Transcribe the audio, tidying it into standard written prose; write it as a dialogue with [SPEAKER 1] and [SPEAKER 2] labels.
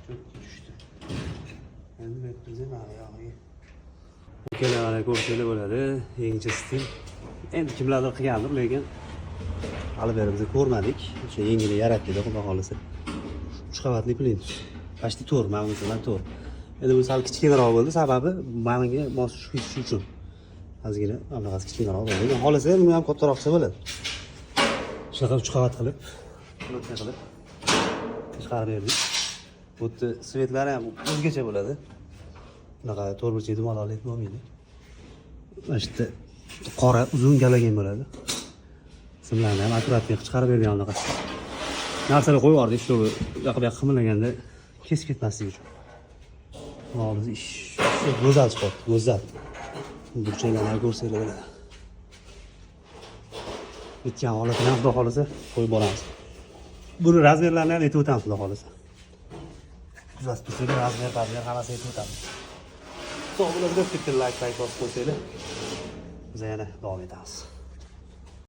[SPEAKER 1] Cho'tki tushdi. Endi bu yerda nari yog'iga. Ukalar, mana ko'rsanglar bo'ladi. Yangicha stil. Endi kimlardir qilgandir, lekin hali beri biz ko'rmadik. O'sha yengini yaratdi, xudo xohlasa. Uch qavatli plintus. Почти to'rt, mana bunisidan to'rt. Endi bu sal kichkinaroq bo'ldi, sababi manga mos tushib ketishi uchun. Ozgina mana bunaqasi kichkinaroq bo'ldi. Lekin xohlasa ham buni ham kattaroq qilsa bo'ladi. Shunaqa uch qavat qilib, плотный qilib chiqarib berdik. Bu yerda свет lari ham o'zgacha bo'ladi. Bunaqa to'rtburchak dumaloqlik bo'lmaydi. Mana shu yerda qora uzun galogen bo'ladi. Simlarni ham аккуратный qilib chiqarib bergan unaqa. Narsalar qo'yib yubordik, чтобы u yoqqa bu yoqqa qimillaganda kesib ketmasligi uchun. Hozir ish go'zal chiqyapti, go'zal. Burchaklarni ham ko'rsanglar bo'ladi. Bitgan holatini ham xudo xohlasa qo'yib boramiz. Buni размер larini ham aytib o'tamiz xudo xohlasa. Kuzatib tursanglar, размер hammasini aytib o'tamiz. Sog' bo'linglar, bitta layk bosib qo'ysanglar, biz yana davom etamiz.